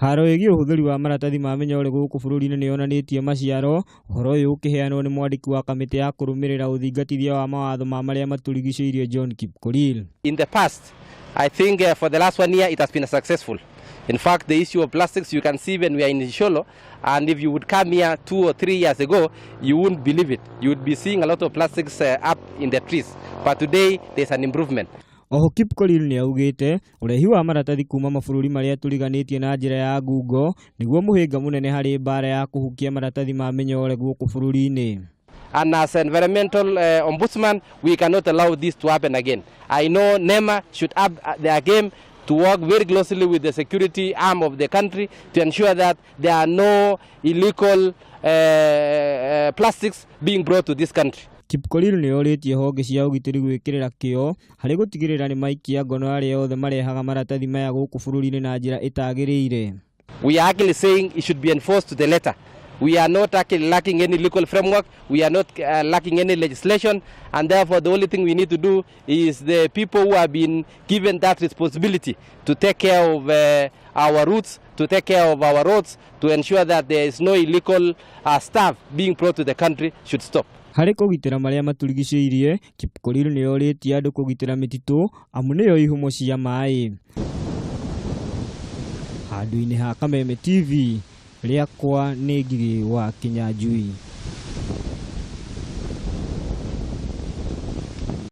Haro ĩgiĩ ũhũthĩri wa maratathi ma mĩnyore gũkũ bũrũri-inĩ nĩyonanĩtie maciaro, ũhoro ũyũ ũkĩheanwo nĩ mwandĩki wa kamĩtĩ ya kũrũmĩrĩra ũthingatithia wa mawatho ma marĩa matũrigicĩirie John Kipkorir. In the past, I think for the last one year it has been successful. In fact, the issue of plastics, you can see when we are in Isiolo, and if you would come here 2 or 3 years ago, you wouldn't believe it. You would be seeing a lot of plastics up in the trees. But today, there's an improvement. Oho Kipkorir nĩaugĩte ũrehi wa maratathi kuma mabũrũri marĩa tũriganĩtie na njĩra ya ngungo nĩguo mũhĩnga mũnene harĩ mbara ya kũhukia maratathi ma mĩnyore gũkũ bũrũri-inĩ. And as environmental ombudsman, we cannot allow this to happen again. I know NEMA should up their game to work very closely with the security arm of the country to ensure that there are no illegal plastics being brought to this country. Kipkorir nĩorĩtie honge cia ũgitĩri gwĩkĩrĩra kĩo harĩ gũtigĩrĩra nĩmaikia ngono arĩa othe marehaga maratathi maya gũkũ bũrũri-inĩ na njĩra ĩtagĩrĩire. We are actually saying it should be enforced to the letter. We are not actually lacking any legal framework. We are not lacking any legislation. And therefore, the only thing we need to do is the people who have been given that responsibility to take care of our routes, to take care of our roads, to ensure that there is no illegal stuff being brought to the country should stop. Harĩ kũgitĩra marĩa matũrigicĩirie, Kipkorir nĩorĩtie andũ kũgitĩra mĩtitũ amu nĩyo ihumo cia maĩ. Handũ-inĩ ha Kameme TV, rĩakwa nĩ Ngigĩ wa Kĩnyanjui.